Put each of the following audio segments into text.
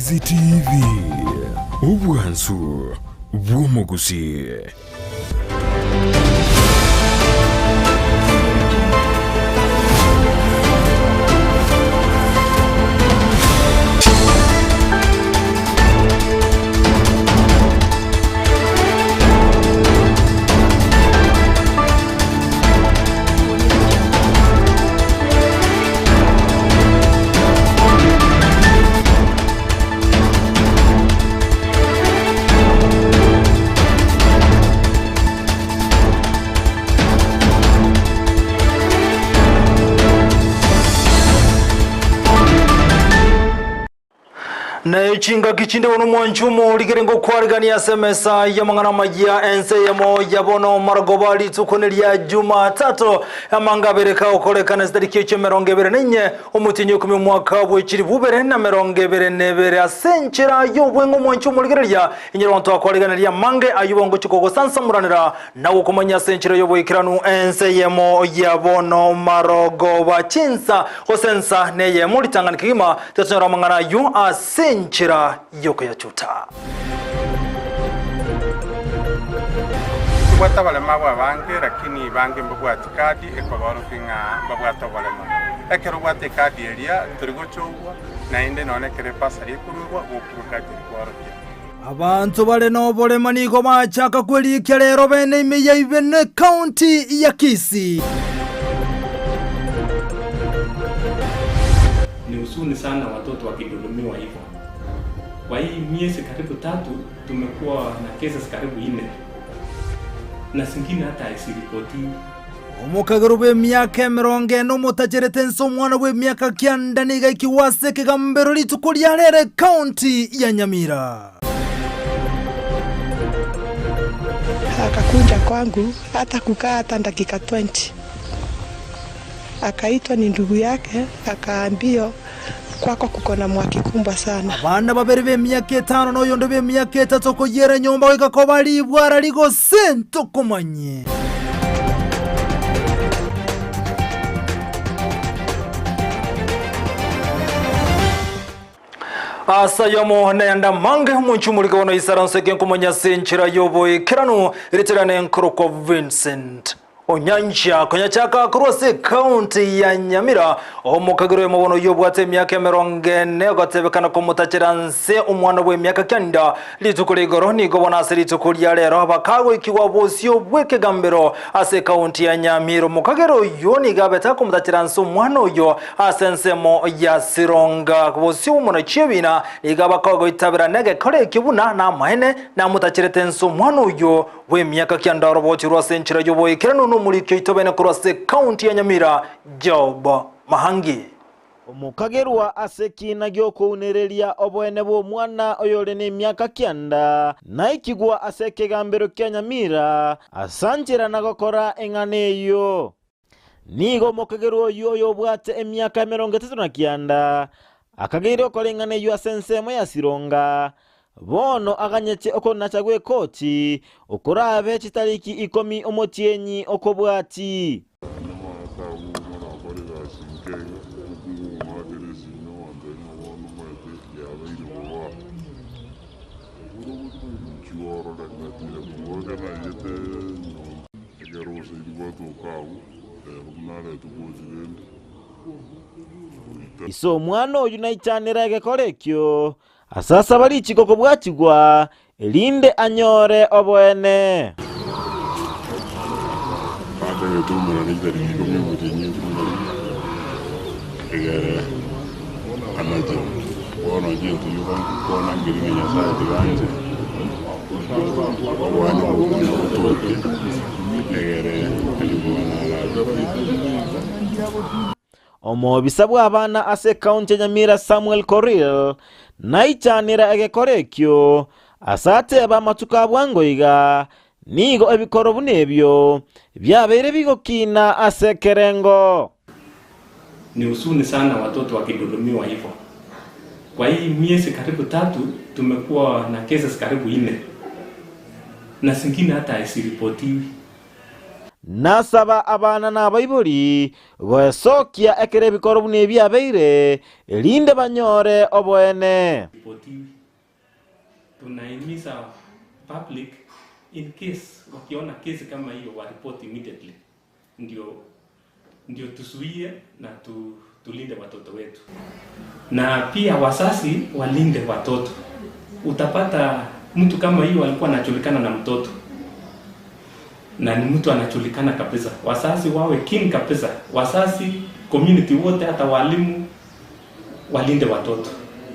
Easy TV, obwansu bw'omogusii. Na chingaki chinde bono omwanchi omorigere ngokwarigania ase emesa y'amang'ana amayia ense eyemo ya bono marogoba rituko neria Jumatatu amanga abere kagokorekana chitariki echio emerongo ebere na inye omotienyi okomi omwaka bwe chilifu ibere na emerongo ebere na ebere ase enchera y'obweng'e omwanchi omorigereria inye bono twakwariganeria amange ayio bongochia kogosansamoranera Na gokomanya ase enchera y'oboikeranu ense eyemo ya bono marogoba chinsa gose ensa neyemo ritang'ani kegima, tigatonyora amang'ana ayio ase enchera y'okoyachuta. Tobwate abarema abwo abange, lakini bange mbabwati kadi ekobaorokia ng'a mbabwate oborema. Ekero obwate ekadi eria, tori gochogwa, naende nonya ekero epasari ekoruegwa, gokorwa ekadi eri kworokia. Abanto bare noborema nigo bachaka kwerikia rero bene ime ya Ibeno ekaunti ya Kisii. Ni huzuni sana watoto wakidhulumiwa hivyo. Kwa hii miezi karibu tatu tumekuwa na cases karibu nne na zingine hata haziripotiwi. Omokagero bw'emiaka emerongo ene omotacherete inse omwana bw'emiaka kianda nigo aikigwe ase ekegambero rituko ria rero ekaunti ya Nyamira. Akakuja kwangu hata kukaa hata dakika 20 akaitwa ni ndugu yake akaambiwa kwako kuko na mwaki kumbwa sana. Abana babere b'emiaka etano na oyonde bw'emiaka etato koyiera enyomba goika koba ribwara rigose ntokomanye. Ase ayomo nayande amange omonche omorike bono isaranse ekenkomanya ase enchera y'oboikeranu ritirane nkorokwa Vincent Onyancha konyachaka korwa ase ekaunti ya Nyamira, omokagera oyomo bono oyio obwate emiaka emerongo ene ogotebekana komotachera nse omwana bw'emiaka kenda rituko ria igoro nigo bono ase rituko ria rero bakagoikigwa bosio bw'ekegambero ase ekaunti ya Nyamira. Omokagera oyio nigo abete akomotachera nse omwana oyio ase ensemo ya Sironga bosio bw'omonachi ebina nigo abakogoitabera negekore ekio buna namaene namotacherete nse omwana oyio Bw'emiaka kianda orobochirwe ase enchera y'oboikeranu nomoriki oito bene korwa ase ekaunti ya Nyamira, Job Mahangi. Omokagerwa ase ekiina gi'okounereria oboene bw'omwana oyore nemiaka kianda, naikigwa ase ekegambero kia Nyamira, asanchera na gokora eng'ana eyio. Nigo omokagerwa oyio oyobwate emiaka emerongo etato na kianda, akageire gokora eng'ana eyio ase ensemo ya Sironga, bono aganyete okonacha gw'ekoti, okorabe chitariki ikomi omotienyi okobwati. Ekero obosairi bwatoka agwo, ere buna aretwe gochi rende, goita. Ise omwana oyio naichanere egekora ekio, ase asaba richiko kobwatigwa, erinde anyore oboene. Batebete omorero chitariki ikomi omotienyi ikomi na rimo, egere anache. Bono inche ntoyoka nkwana nkeri ng'a Nyasaye tiga anche. Obwanyu bw'okonya gotokia, egere omwana arabe. Omobisa bw'abana ase ekaunti ya Nyamira Samuel Korir naichanera egekora ekio ase ateba amatuko a bwango iga nigo ebikoro buna ebio biabeire bigokina ase ekerengo. Ni huzuni sana watoto wakidhulumiwa hivyo. Kwa hii miezi karibu tatu tumekuwa na cases karibu nne na zingine hata haziripotiwi. Nasaba abana na abaibori goesokia ekero ebikoro buna ebi biabeire, erinde banyore oboene. Ripotiwe. Tunahimiza public in case wakiona kesi kama hiyo wa report immediately ndio ndio tuzuie na tu, tulinde watoto wetu, na pia wazazi walinde watoto. Utapata mtu kama hiyo alikuwa anajulikana na mtoto na ni mtu anajulikana kabisa. Wazazi wawe keen kabisa, wazazi, community wote, hata walimu walinde watoto.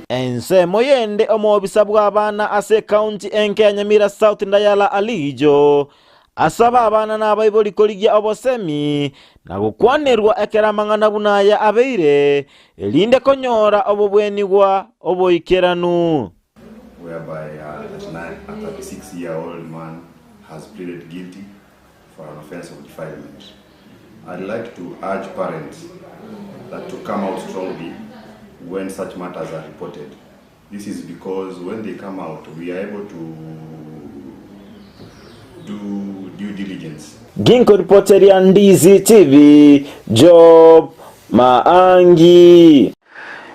Ensemo yende omobisa bw'abana ase ekaunti enke ya Nyamira South Ndayala Alijo asaba abana na abaibori korigia obosemi na gokwanerwa ekero amang'ana buna aya abeire, erinde konyora obobwenigwa oboikeranu. whereby a 36 year old man has pleaded guilty for an offense of defilement. I'd like to urge parents that to come out strongly when such matters are reported. This is because when they come out, we are able to do due diligence. Ginko ripoteria Ndizi TV, Job Maangi.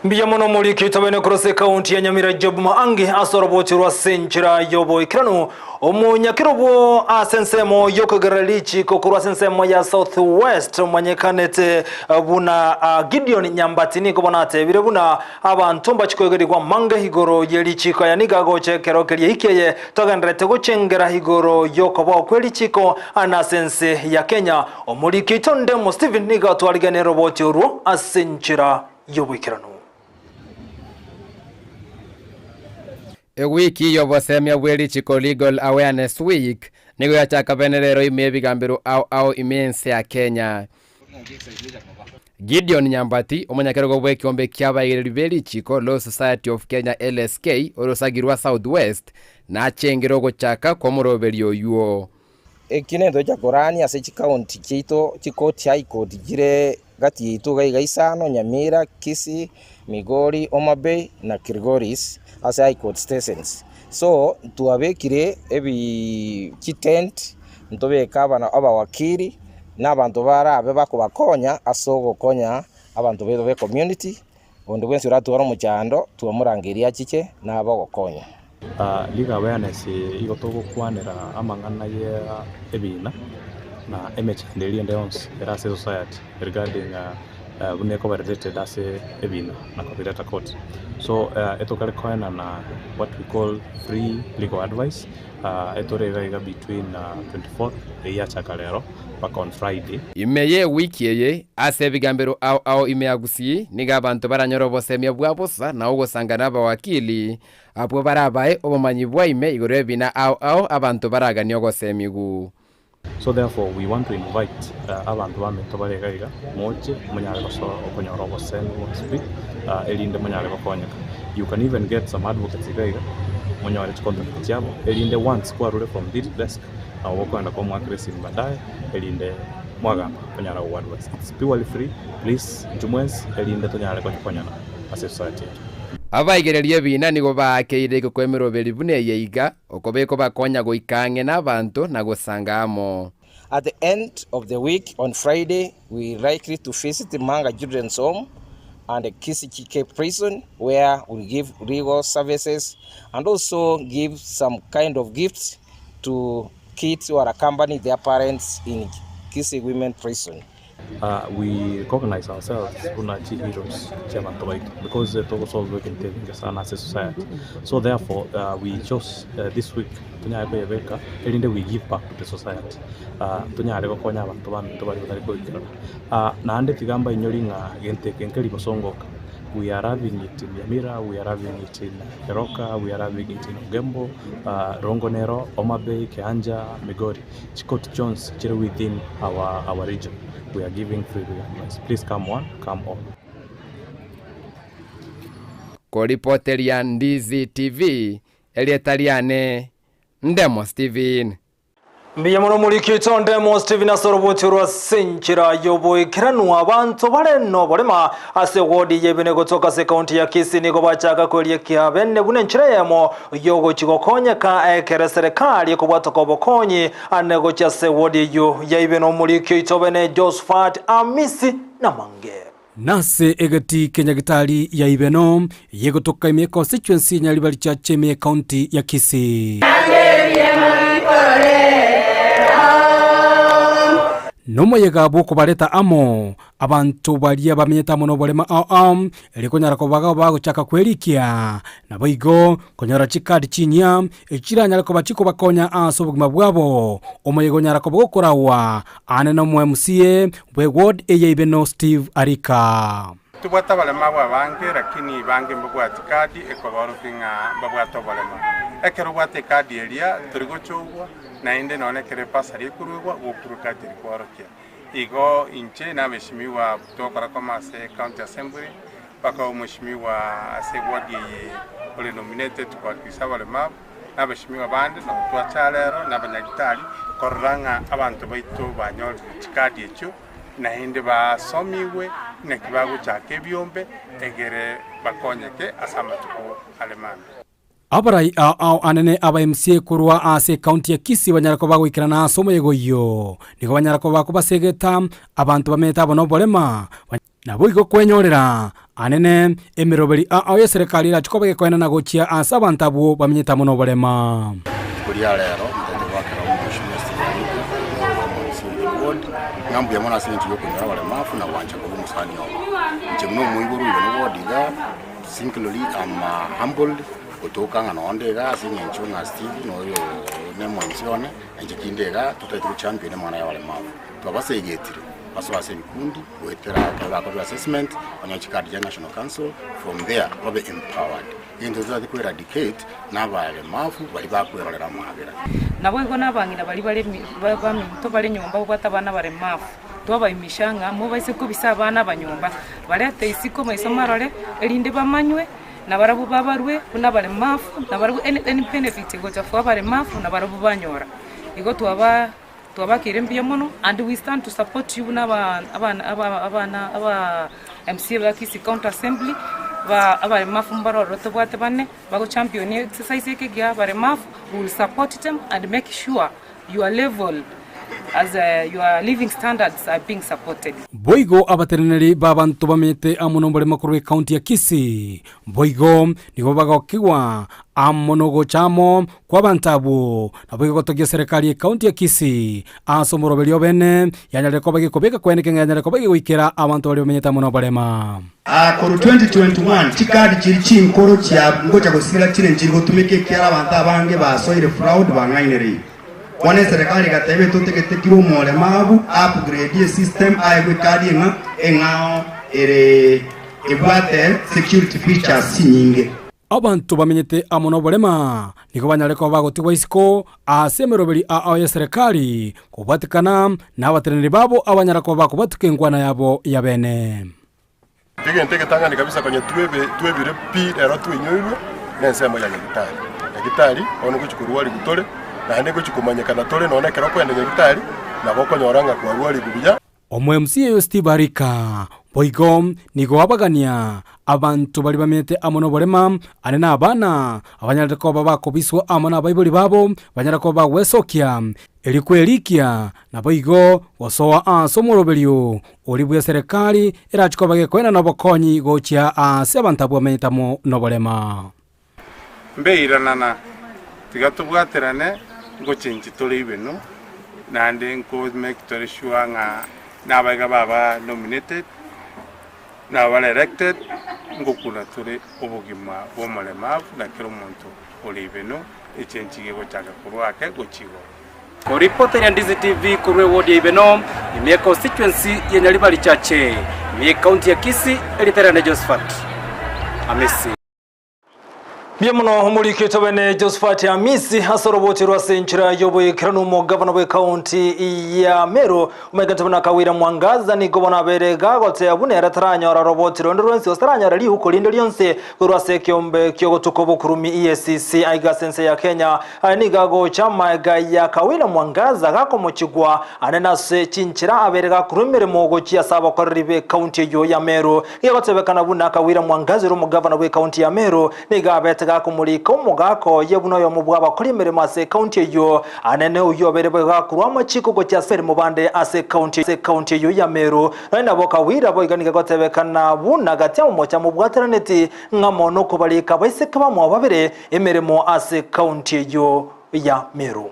Mbuya mono omoriki oitabene korwa ase ekaunti ya Nyamira Job Maangi ase oroboti rwa ase enchera y'oboikeranu omonyakerobo ase ensemo y'okoigerera richiko korwa ase ensemo ya South West omanyekanete buna Gideon Nyambati nigo bono atebire buna abanto mbachi koigerigwa amange igoro ye richiko aya nigo agocha ekero keria eke eye togendererete gochengera igoro y'okobao kwe richiko ane ase ense ya Kenya. Omoriki oito Ndemo Stephen nigo atwariganire roboti orwo ase enchera y'oboikeranu. Ewiki y'obosemia bwe richiko Legal Awareness Week nigo yachaka bene rero ime y'ebigambero ao ao ime y'ense ya Kenya. Gideon Nyambati, omonyakerogo bw'ekeombe ki'abaigereri be richiko Law Society of Kenya LSK orosagi rwa South West, nachengire ogochaka kw'omoroberio oyuo. Ekio nentocha korania ase chikaunti chiaito, chikoti high court chire gati yaito iga iga isano, Nyamira, Kisii, Migori, Homa Bay na Kilgoris ase high court stations. So twabekire ebi chitent ntobeke abana abawakili na abanto barabe bakobakonya ase ogokonya abanto baito be community, onde bwensi oratware omochando twamorangeria achiche nabe ogokonya. Legal awareness igo togokwanera amang'ana ye ebina na emechando eria ende yonsi ere ase esociety regarding buna ekoba related ase ebina na kobireta court. So etokare koenana what we call free legal advice etore iga iga between 24th eyio yachaka rero mpaka on Friday. Ime y'ewiki eye, ase ebigambero ao ao ime ya Gusii, nigo abanto baranyore obosemia bwa bosa na ogosanga nabawakili, Abwo barabae obomanyi bwa ime igoro y'ebina ao ao abanto baraganie ogosemigwa. So therefore we want to invite abanto baminto bare iga iga, moche monyare gosoa okonyora obosemi bwonsi pi, erinde monyare gokonyeka. You can even get some advocates iga iga, monyore chicontact chiabo, erinde once kwarure from this desk, nabo bokoenda komoakera esimi baadaye, erinde mwagamba onyara gogo advise. It's purely free, please inchuo mwensi erinde tonyare konyekonyana ase esociety yaito. Abaigereria ebiina nigo baakeire igoko emeroberi buna eye iga, okoba ekobakonya goika ang'e nabanto na gosanga amo. At the end of the week on Friday we likely to visit Manga Children's Home and Kisii Cape Prison where we give legal services and also give some kind of gifts to kids who are accompanying their parents in Kisii Women Prison. We recognize ourselves buna chi heroes chia abanto baito because togosolve ebinto ebinge sana ase society so therefore we chose this week tonyare koyebeka erinde we give back to the society tonyare gokonya abanto baminto baria batari koikerana naende tiga mbainyori ng'a gento eke nkeri gosongoka we are having it in Nyamira, we are having it in Keroka, we are having it in Ogembo, Rongo nero, Homa Bay, Kehancha, Migori. Chikoti chionsi chire within our our region we are giving free legal advice please come one come all. Koripoteria Ndizi TV, erieta riane Ndemo Steven. Mbuya mono moriki oito Ndemo Stephen ase oroboti orwa ase enchera y'oboikeranu abanto bare noborema ase ward y'Ebene gotoka ase ekaunti ya Kisii nigo bachaka kweria ekiabene buna enchera eyemo y'ogochi gokonyeka ekere serikali ekobwatoka obokonyi ane gochia ase ward eyio ya Ibeno omoriki oito bene Josphat Amisi Namange. Nase egetii kia Nyagitari ya Ibeno, eyegotoka ime constituency ya Nyaribari Church ime ecounty ya Kisii. Nomoyega bw'okobareta amo abanto baria bamenyete amo noborema ao ao, erio konyara koba bagochaka kwerikia, naboigo konyora chikadi chinyia echio chiranyare koba chikobakonya ase obogima bwabo. Omoyega onyara koba gokoragwa aane nomo MCA Bwe ward eye Ibeno Steve Arika. Tobwate abarema abwo abange, lakini bange mbabwati kadi ekobaorokia ng'a mbabwate oborema. Ekero obwate ekadi eria, tori gochogwa, naende nonya ekero epasari ekoruegwa, gokurwa ekadi eria kworokia. Igo inche na abeshimiwa togokora koma ase County Assembly, mpaka omweshimiwa ase eward eye ore nominated kowakilisha abaremabu, na abeshimiwa bande, na gotwacha rero na abanyagitari, korora ng'a abanto baito banyorire chikadi echio, naende basomigwe naki bagochaka ebiombe, egere bakonyeke ase amatuko are mambia. Abarai ao ao anene aba MCA korwa ase ekaunti ya Kisii banyare koba bagoikerana ase omoyega oyio. Nigo banyare koba bakobasegeta abanto bamenyete abo noborema, Naboigo kwenyorera anene emeroberi ao y'eserekari erache koba egekoenana gochia ase abanto abwo bamenyete amo noborema. Rituko ria rero ntaete goakera Omweshimiwa Stephen Ruto korwa Omoisia o Ward ng'a mbuya mono ase eng'encho y'okonyora abaremafu na gwancha koba omosani obo. Inche buna omoiborwa oino na ward iga singly am humbled gotoka ng'a nonde iga ase eng'encho ng'a Steve noyo ne omomc one na inche kinde iga totaete gochampion amang'ana ya abaremafu. Twabasegetire basoe ase ebikundi goetera ekero bakorire assessment banyore chikadi chia National Council from there babe empowered. Egento totagete ko eradicate na abaremafu baria bakwerorera amabera. Naboigo nabang'ina baria bare baminto bare nyomba babwate abana abaremafu, twabaimisha ng'a mobaise kobisa abana aba nyomba, barete isiko maiso marore, erinde bamanywe, na barabwo babarwe buna abaremafu, na barabwo any any benefit egocha for abaremafu, na barabwo banyora. Igo twaba. Twabakeire mbuya mono and we stand to support you buna aba abana aba abana aba MCA ba Kisii County Assembly ba abaremafu mbarororo tobwate bane bago champion exercise eke gia abaremafu we will support them and make sure your level as your living standards are being supported. Boigo abateneneri b'abanto bamenyete amo noboremo korwa ekaunti ya Kisii boigo nigo bagokigwa amo nogocha amo kw'abanto abwo. Naboigo gotogia serikali y'ekaunti ya Kisii ase omoroberio obene yanyarire koba egekobeka kweneke ng'a yanyarire koba egegoikera abanto baria bamenyete amo noborema. Korwa 2021 chikadi chiria chinkoro chia ngocha gosira chire nchiri gotumeka ekiara abanto abange basoire fraud bang'ainereire. Bono eserekari egateba etotegete kira omoremabu upgrade esystem aegwe ekadi eng'a eng'ao ere ebwate security features chinyinge. Abanto bamenyete amo noborema nigo banyare koba bagotigwa isiko ase emeroberi ao y'eserekari, kobwatikana nabateneneri babo abanyara koba bakobwatuka enkwana yabo y'abene. Egento egetang'ani kabisa konya twebe twebire pi rero twainyoirwe nensemo ya Nyagitari. Nyagitari bono ngochia korwarigwa tore, naende ngochia komanyekana tore nonya ekero okoenda Nyagitari, nabo okonyora ng'a kwarwarigwe buya. Omo-MCA Steve Arika boigo nigo abagania abanto baria bamenyete amo noborema ane na abana abanyarete koba bakobiswa amo nabaibori babo banyare koba bagwesokia erio kwerikia naboigo gosoa ase omoroberio oria bw'eserekari erache koba gekoenana obokonyi gochia ase abanto abwo bamenyete amo noborema. Mbeiranana, tiga tobwaterane ngochenchia tore ibenu, naende nko make tore sure ng'a nabaiga baba nominated, nabo bare elected, ngokuna tore obogima bwa omoremabu na kera omonto ore ibenu, echenchi gegochaka korwa ake gochia igoro. Koripoteria Ndizi TV korwa ewodi ya Ibeno, ime econstituency ya Nyaribari Chache, ime ecounty ya Kisii, erieta riane Josephat Amisi. Mbuya mono omoriki oito Josephat Amisi ase oroboti rwa ase enchera y'oboikeranu omogavana bw'ekaunti ya Meru omanyekete buna Kawira Mwangaza nigo bono abeire gagotea buna ere taranyora roboti ronde rwensi gose taranyora rihuko rinde rionsi korwa ase ekeombe ki'ogotuka obokurumi EACC aiga ase ense ya Kenya. Aya nigo agocha amaega ya Kawira Mwangaza gakomochigwa ane nase chinchera abeire gakorwa emeremo gochia ase abakoreri b'ekaunti eyio ya Meru. Nigo egotebekana buna Kawira Mwangaza ere omogavana bw'ekaunti ya Meru nigo abete gakomorika omogaka oye buna oyomo bw'abakori emeremo ase ekaunti eyio. Anene oyio obeire gakorwa amachiko gochia ase emeremo bande ase ekaunti ase ekaunti eyio ya Meru. Nonya nabo Kawira boigo nigo egotebekana buna gati amomocha amobwateraneti ng'a mono okobarika abaiseke bamwabo babere emeremo ase ekaunti eyio ya Meru.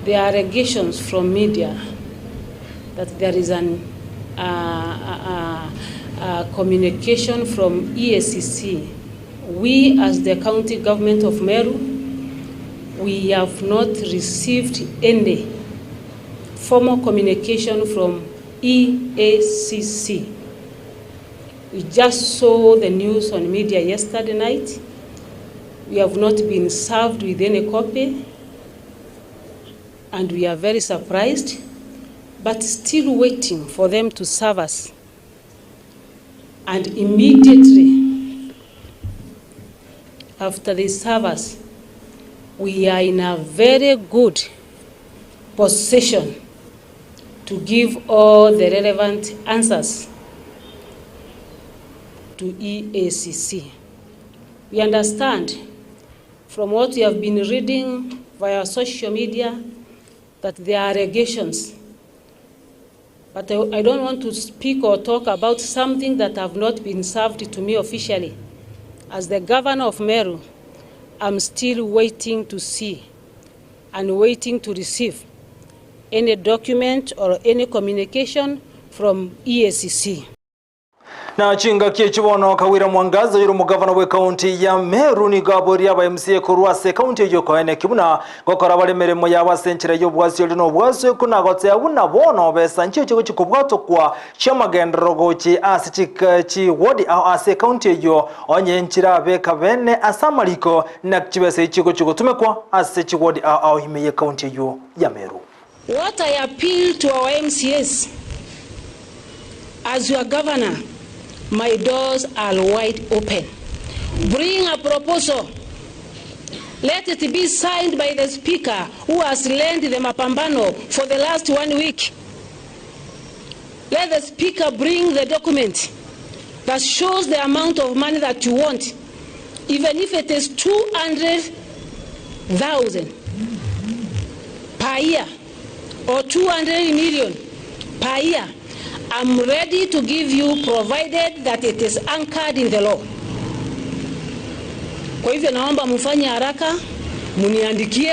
There are allegations from media that there is an uh, uh, uh, communication from EACC. We as the county government of Meru, we have not received any formal communication from EACC. We just saw the news on media yesterday night. We have not been served with any copy, and we are very surprised, but still waiting for them to serve us. And immediately after they serve us, we are in a very good position to give all the relevant answers to EACC. We understand from what we have been reading via social media that there are allegations. But I, I don't want to speak or talk about something that have not been served to me officially. As the governor of Meru, I'm still waiting to see and waiting to receive any document or any communication from EACC. Na chingaki echi bono Kawira Mwangaza oyore omogavana bw'ekaunti ya Meru nigo aboria aba MCA korwa ase ekaunti eyio koeneki buna gokora bare emeremo yabo ase enchera y'obwasi ore na obwasi oko na gotea buna bono besa nchiche gochi kobwatokwa chi'amagenderero gochi ase chik chiwodi ao ase ekaunti eyio onye nchirabeka bene ase amariko na chibesa echi gochi gotumekwa ase chiwodi ao ao ime y'ekaunti eyio ya Meru. What I appeal to our MCAs, as your governor, my doors are wide open. Bring a proposal. Let it be signed by the speaker who has led the mapambano for the last one week. Let the speaker bring the document that shows the amount of money that you want, even if it is 200,000 per year or 200 million per year. I'm ready to give you provided that it is anchored in the law. Kwa hivyo naomba mfanye haraka, muniandikie,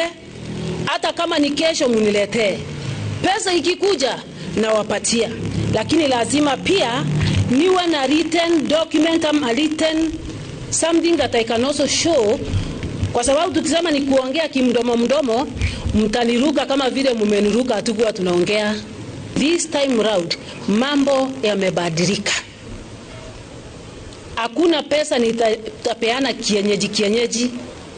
hata kama ni kesho muniletee. Pesa ikikuja nawapatia, lakini lazima pia niwe na written document ama written something that I can also show, kwa sababu tukisema ni kuongea kimdomo mdomo, mtaniruka kama vile mumeniruka, hatukuwa tunaongea. This time round mambo yamebadilika. Hakuna pesa nitapeana kienyeji kienyeji.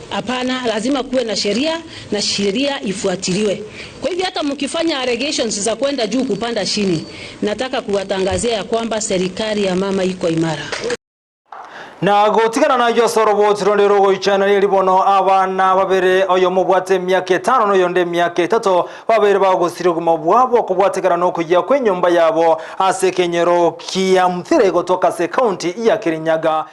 Hapana, lazima kuwe na sheria na sheria ifuatiliwe. Kwa hivyo hata mkifanya allegations za kwenda juu kupanda chini, nataka kuwatangazia ya kwamba serikali ya mama iko imara. Na gotigana nayo ase oroboti ronde rogoichana ribono abana babere oyo mobwate emiaka etano noyonde emiaka etato babere bagosire obogima bwabo okobwatekana na okuyia kwa enyomba yabo ase ekenyero kia Muthire gotoka ase ekaunti ya Kirinyaga.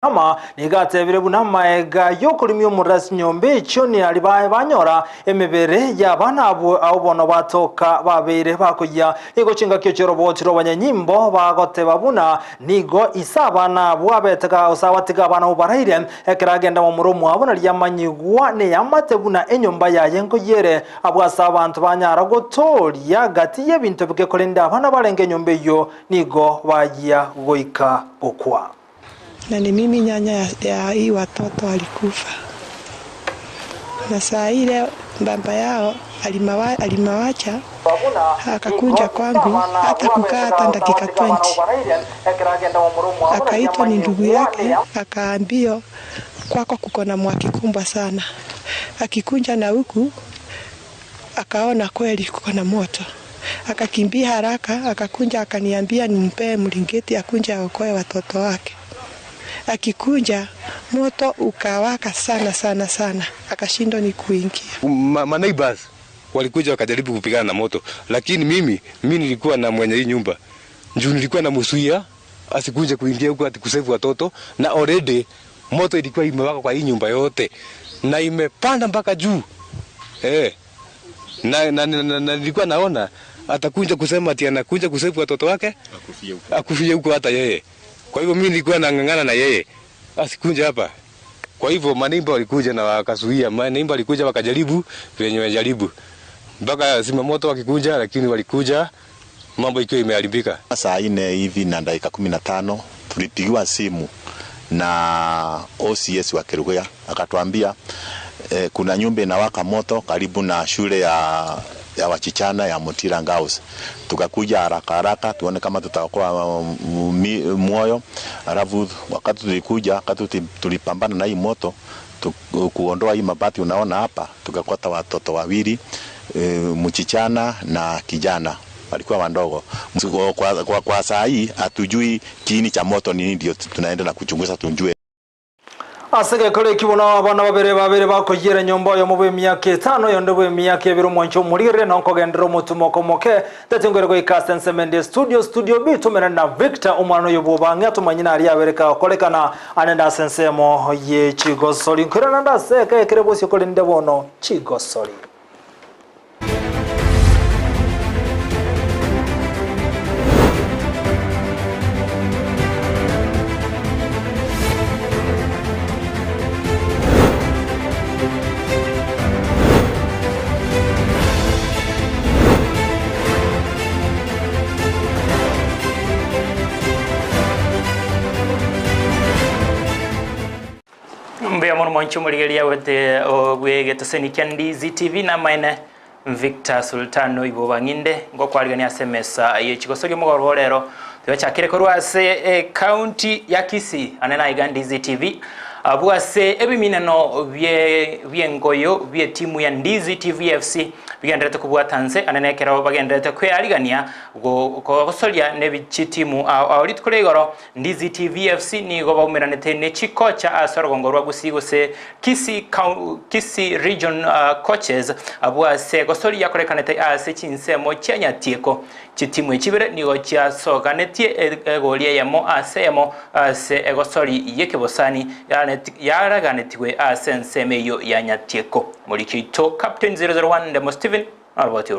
Ama nigatebire buna amaega yokorimia omorero ase nyomba echio niari banyora emebere y'abana abo abo bono batoka babeire bakoyia. Nigo chingaki echio oroboti rwa abanyanyimbo bagoteba buna nigo ise abana abwo abetega gose abatiga abana abo baraire ekero agenda momura omwabo naria amanyigwa neyamate buna enyomba yaye nkoyere abwo ase abanto banyara gotoria gati y'ebinto bike korende abana barenge enyomba eyio nigo bayia goika gokwa. Na ni mimi nyanya ya hii watoto alikufa, na saa ile Baba yao alimawa, alimawacha akakuja kwangu, hata kukaa hata dakika 20. Akaitwa ni ndugu yake, akaambiwa kwako kuko na mwaki kubwa sana. Akikunja na huku akaona kweli kuko na moto, akakimbia haraka, akakunja akaniambia nimpee mlingeti akunja aokoe watoto wake. Akikunja moto ukawaka sana sana sana, akashindwa ni kuingia. Ma, ma neighbors walikuja wakajaribu kupigana na moto, lakini mimi mimi nilikuwa na mwenye hii nyumba juu nilikuwa namzuia asikuje kuingia huko ati kusave watoto, na already moto ilikuwa imewaka kwa hii nyumba yote na imepanda mpaka juu eh, na, na, na, na, na nilikuwa naona atakuja kusema ati anakuja kusave watoto wake akufie huko hata yeye. Kwa hivyo mimi nilikuwa nang'ang'ana na yeye asikunje hapa. Kwa hivyo maneighbour walikuja na wakazuia, maneighbour walikuja wakajaribu venye wajaribu mpaka zimamoto wakikuja, lakini walikuja mambo ikiwa imeharibika. Saa nne hivi na dakika 15 tulipigiwa simu na OCS wa Kerugoya akatuambia kuna nyumba inawaka moto karibu na shule ya wachichana ya Mutira Girls. Tukakuja haraka haraka tuone kama tutaokoa moyo. Alafu wakati tulikuja, wakati tulipambana na hii moto kuondoa hii mabati unaona hapa, tukakota watoto wawili mchichana na kijana walikuwa wandogo. Kwa saa hii hatujui kiini cha moto ni nini, ndio tunaenda na kuchunguza tujue. Asege kore kibona abana babere babere bakoyera nyomba yo mu myaka 5 yonde bwe myaka 2 omwancho omurire nonkogendera omotumo komoke tatengwere goika Nsemende studio studio B tumena na Victor omwana oyo bwobang'e tumanyina aria abereka okorekana anenda ase ensemo ye chigosori nkorana ndaseka ekere bosio korende bono chigosori. Mbuya mono mwancho morigeria wete ogwegetoseni kia Ndizi TV na maene Victor Sultano ibo bang'inde ngokwarigania ase emesa ye chigosoria omogoro rero twachakire korwa ase county ya Kisii ane na iga Ndizi TV abu ase ebiminano bie biengoyo bie timu ya Ndizi TV FC bigenderete kubwata nse ane nekero bagenderete kwearigania gosoria ne timu ao rituko igoro Ndizi TV FC nigo baumeranete ne chikocha ase orugongo rwa Gusii gose Kisii Kisii Region coaches abu ase gosoria yakorekanete ase chinsemo chianyatieko chitimu echibere nigo chiasoganetie egori eyemo ase eyemo ase egosori yekebosani yaraganetigwe ase ensemo eyo ya nyatieko morikiito Captain 001 Ndemo Steven aroboti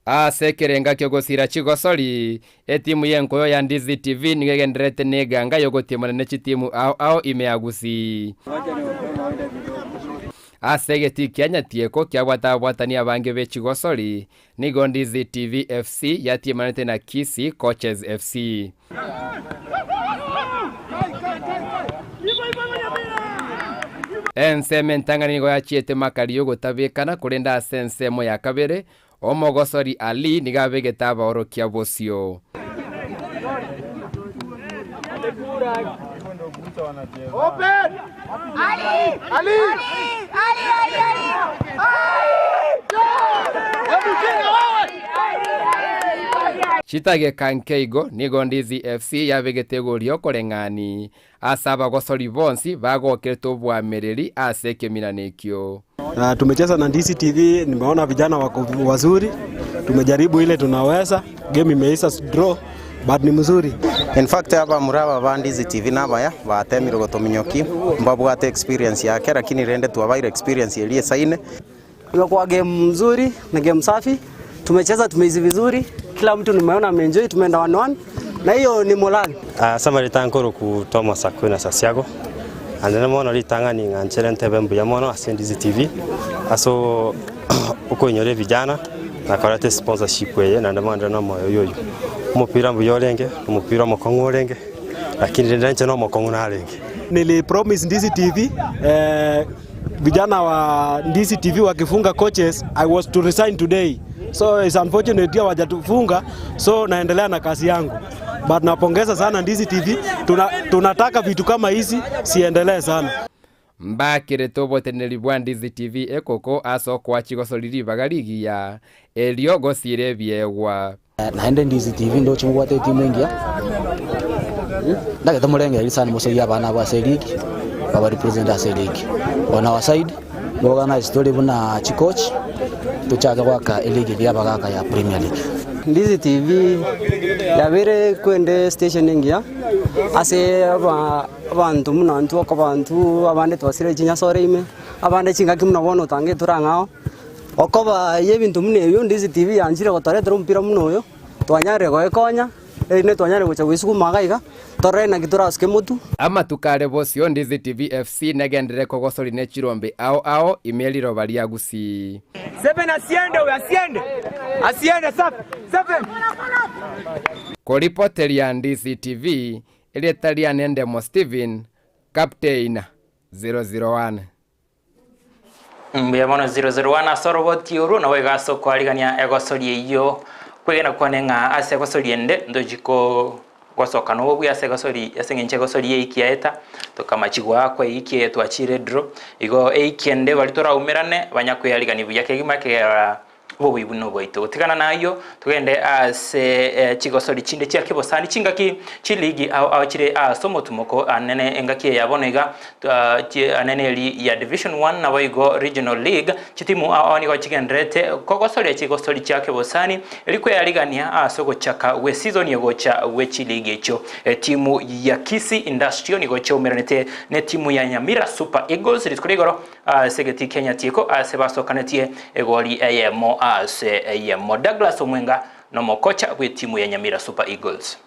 ase ekerenga kiogosira chigosori etimu yenkoyo ya Ndizi TV nigo egenderete na eganga yogotiemana na chitimu ao ao ime ya Gusii ase egeti kia nyatieko kiabwatabwatania abange be chigosori nigo Ndizi TV FC yatiemanete na Kisii Coaches FC. Ensemo entang'ani nigo yachiete makari yogotabekana korenda ase ensemo ya kabere omogosori Ali nigo abegete abaorokia bosio. Open! Ali! Ali! Ali! Ali! Ali! Chitage kankeigo nigo Ndizi FC yabegete gorio koreng'ani ase abagosori bonsi bagokerete obwamereri ase ekeminanekio. Na tumecheza na Ndizi TV, nimeona vijana wako wazuri, tumejaribu ile tunaweza, game imeisha draw but ni mzuri. In fact aba muraba ba Ndizi TV nabaya batemire gotominyoki mbabwate experience yake lakini rende tuabaire experience elie saine. Imekuwa game mzuri na game safi, tumecheza tumeizi vizuri, kila mtu nimeona ameenjoy, tumeenda 1-1 na hiyo ni morale. Sama ritankoro ku Thomas Akwina Sasiago andene mono ritang'ani ng'anchere ntebe mbuya mono ase Ndizi TV aso okoinyora vijana nakorete sponsorship eye naende mono na moyo yoyo omopira mbuya orenge omopira omokong'u orenge lakini rende inche na omokong'u narenge. Nili promise Ndizi TV vijana wa Ndizi TV wakifunga coaches, I was to resign today. So it's unfortunate hawajatufunga, so naendelea na kazi yangu. But napongeza sana Ndizi TV. Tuna, tunataka vitu kama hizi siendelee sana. Mbakirete oboteneneri bwa Ndizi TV ekoko ase okoa chigosori ribaga rigiya, erio gosiira ebiegwa. Naende Ndizi TV ndoche mobwate etimu engiya, ndagete morengererie sana mosoyie abana abwo ase eligi, baba represent ase eligi. On our side, organize tore buna chicoach, tochake goaka eligi eria abagaka ya Premier League. Ndizi TV yabeire kwende station engiya ase aba abanto buna intwe okoba intwe abande twasire chinyasore ime, abande chingaki buna bono otangete torang'ao. Okoba y'ebinto buna ebio, Ndizi TV yanchire gotoretera omopira buna oyo, twanyarire goekonya, erinde twanyarire gocha goesuguma iga iga, torore naki torasuke motwe. Amatuko are bosio Ndizi TV FC negenderere kogosoria ne chirombe ao ao ime riroba ria Gusii. Seven asiende huyo asiende. Asiende safi. Seven. Koripoteria Ndizi TV, erieta riane Ndemo Stephen, Captain 001. Mbuya mono 001 ase oroboti orwo nabo iga ase okoarigania egosoria eyio kwegena kwane ng'a ase egosoria ende ntochi ko gosoka nobobui ase egosori ase eng'encho egosori eiki yaeta tokamachi goakwa eiki eye twachire draw igo eiki ende baria toraumerane banya koyarigania buya kegima ekegera Obobuya buna obwaito. Gotigana nayio, togende ase chigosori chinde chia kebosani chingaki chiligi ao ao chire ase omotumoko anene engaki eye ya bono iga anene eri ya Division One naboigo Regional League chitimu ao ao nigo chigendererete kogosoria chigosori chia kebosani eri kweyarigania ase ogochaka gwe season egocha gwe chiligi echio. Etimu ya Kisii Industrial nigo chiaumeranete netimu ya Nyamira Super Eagles rituko ria igoro Ase egetii kia Nyatieko aase basokanetie egori eyemo ase eyemo. Douglas Omwenga nomokocha bw'etimu ya Nyamira Super Eagles.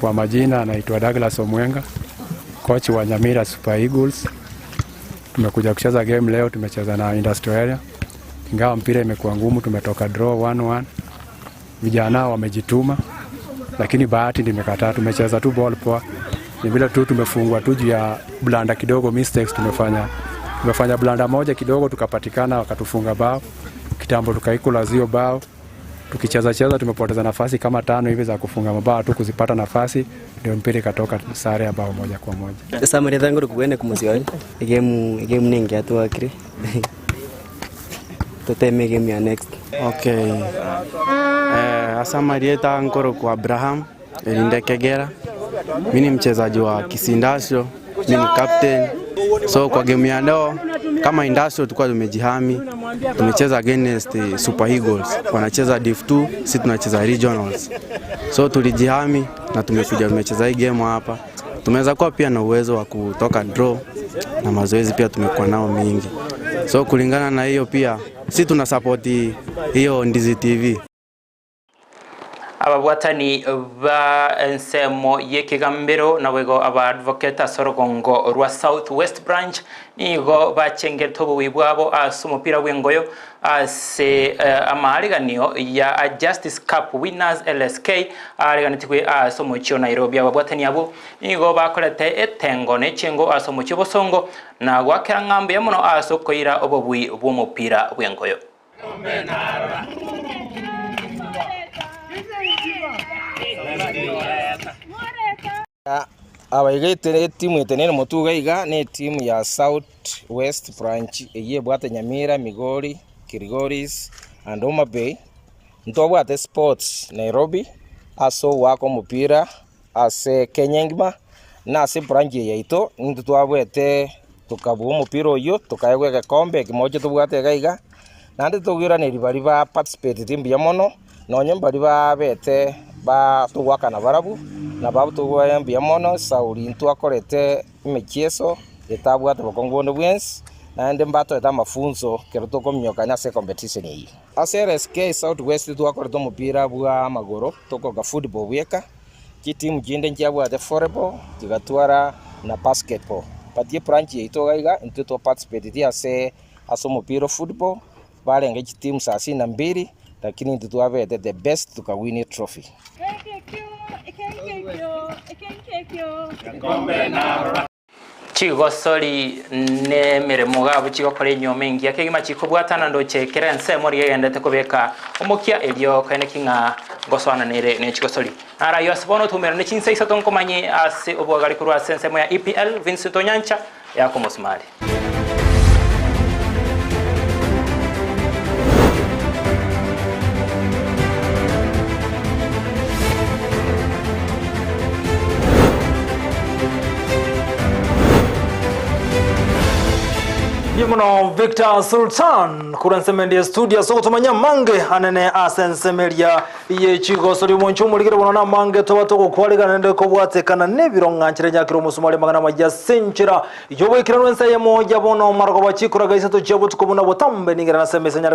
Kwa majina naitwa Douglas Omwenga, coach wa Nyamira Super Eagles. Tumekuja kucheza game leo, tumecheza na Industrial Area. Ingawa mpira imekuwa ngumu, tumetoka draw 1-1. Vijana wamejituma, lakini bahati ndio imekataa. Tumecheza tu ball poa, ni vile tu tumefungwa tu juu ya blunder kidogo, mistakes tumefanya. Tumefanya blunder moja kidogo, tukapatikana wakatufunga bao kitambo, tukaikula zio bao. Tukicheza cheza tumepoteza nafasi kama tano hivi za kufunga mabao tu kuzipata nafasi, ndio mpira ikatoka sare ya bao moja kwa moja. Samari thangu kuene kumusioi egemu egemu ningi atuakire toteme egemu ya next. Okay. Eh, ase amarieta nkorokwa Abraham erinde Kegera. Mi ni mchezaji wa Kisii Industrial, mi ni captain. So kwa game ya leo kama Industrial tulikuwa tumejihami, tumecheza against Super Eagles. Wanacheza Div 2, sisi tunacheza regionals. So tulijihami na tumekuja tumecheza hii game hapa. Tumeweza kuwa pia na uwezo wa kutoka draw na mazoezi pia tumekuwa nao mingi. So kulingana na hiyo pia si tuna support hiyo Ndizi TV. Ababwatani ba ensemo y'ekegambero naboigo aba advocate ase orogongo rwa South West Branch nigo bachengerete obobuya bwabo ase omopira bw'engoyo ase amaariganio ya Justice Cup Winners LSK aariganetigwe ase omochie o Nairobi. Ababwatani abwo nigo bakorete etengo ne chingo ase omochie o Bosongo na goakera ng'a mbuya mono ase okoira obobui bw'omopira bw'engoyo. Abaiga etimu etenene motwe iga iga ne etimu ya South West Branch eyio ebwate Nyamira, Migori, Kilgoris and Homa Bay. Ntobwate Sports Nairobi ase ogoaka omopira ase Kenya engima, na ase ebranch eye yaito intwe twabwete tokabua omopira oyio tokaegwa egekombe ekimocha tobwate iga iga, naende tokoiraneria baria ba participateti mbuya mono, nonye mbaria babete ba togoakana barabwo, nababwo tokobaira mbuya mono, sauri intwakorete emechieso etabwate bokong'u bonde bwensi, naende mbatoete amafunso ekero tokominyokania ase ecompetition eyio. Ase LSK South West twakorete omopira bwa amagoro tokoka football bweka, Chitimu chinde nchiabwate volleyball, chigatwara na basketball. But ebranch yaito iga iga intwe twa participateti ase ase omopira o football, barenge chitimu sasini na mbili, lakini intwe twabete the best tukawin etrophy. Chigosori n'emeremo gabo chigokora enyoma engiya kegima chikobwatana ndoche kera ensemo riria egenderete kobeka omokia erio koeneki ng'a ngosoananere ne chigosori. Naro ase bono otumerane chinsa isato nkomanye ase obwagare korwa ase ensemo ya EPL Vincent Onyancha yakomosumari. Muno Victor Sultan kura ensemo ya studio ase ogotomanya mange anene ase ensemo eria ye chigosori omonche omorigere bono na mange toba togokwarigana nende kobwatekana nebiro ng'anchire nyakire omosumari magana maya senchera yoboikeranu ense yemo ya bono marogoba chikoraga isato chia botuko buna botambe ningera na semesa nyare.